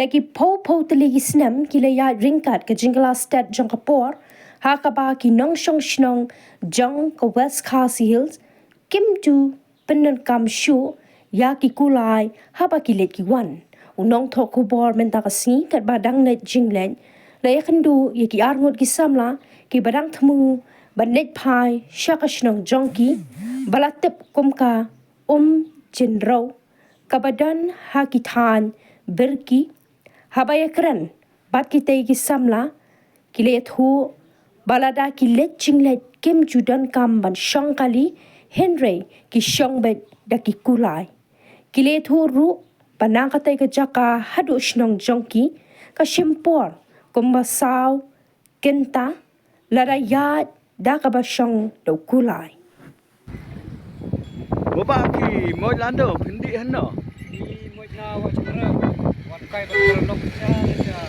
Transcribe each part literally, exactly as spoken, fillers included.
La ki phew phew tylli ki snem ki la ïaid ryngkat ka jingkylla stet jong ka por, ha kaba ki nongshong shnong jong ka West Khasi Hills kim ju pyndonkam shuh ïa ki kulai haba ki leit ki wan. U nongthoh khubor mynta ka sngi katba dang leit jingleit la ïakynduh ïa ki arngut ki samla kiba dang thmu ban leit phai sha ka shnong jong ki, ba la tip kum ka Um Jynrew, kaba don ha ki thaiñ Byrki. Haba ïakren bad kitei ki samla, ki la ïathuh ba lada ki leit jingleit kim ju donkam ban shong kali, hynrei ki shong beit da ki kulai. Ki la ïathuh ruh ba na katei ka jaka haduh shnong jong ki ka shim por kumba saw kynta lada ïaid da kaba shong da u kulai. Ba ba phi moj lando, phin dih hano. Phi moj na Wah Jynrew, wan kai ba ka nok sha, sha.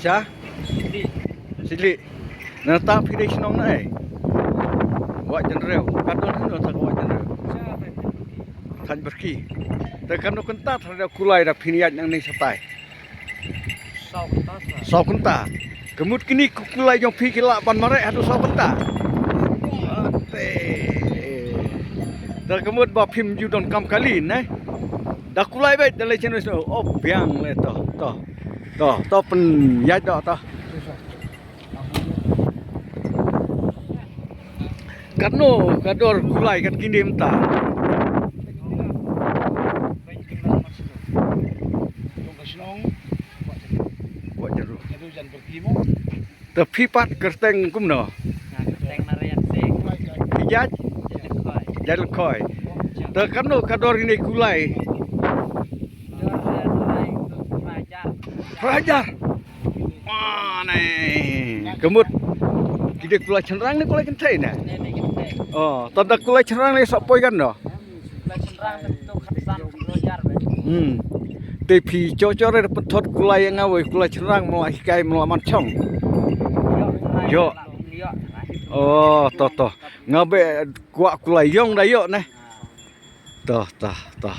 Sha? Sili. Sili. Na ta phi dei shnong na ai? Wah Jynrew. Ka don hano ta ka Wah Jynrew? Sha, ta Thaiñ Byrki. Ta kano kynta thrang da kulai da phin ïaid nangne shatai? Saw kynta, sir. Saw kynta. Ka mut kine ki kulai jong phi ki lah ban mareh haduh saw kynta. Ate. Da ka mut ba phim ju donkam kali ne. Da kulai beit da lei chen, oh, biang le to, to. To, to pynïaid da to. Katno ka dor kulai kat kine mynta? Wah Jynrew. Te phi pat kyrteng kumno? Phi jait? Jait Lyngkhoi. Te katno ka dor ine kulai? Phra hajar. Ah, ne. Ka mut. Ki dei kulai shynrang ne kulai kynthei ne? Oh, tang da kulai shynrang ne sa poi kan no? Hmm. Te phi cho cho re pynthot kulai ïa nga wei, kulai shynrang mo la hikai mo la man chong. Ïoh. Oh, to to. Nga be kwah kulai ïong da ïoh ne. To to to.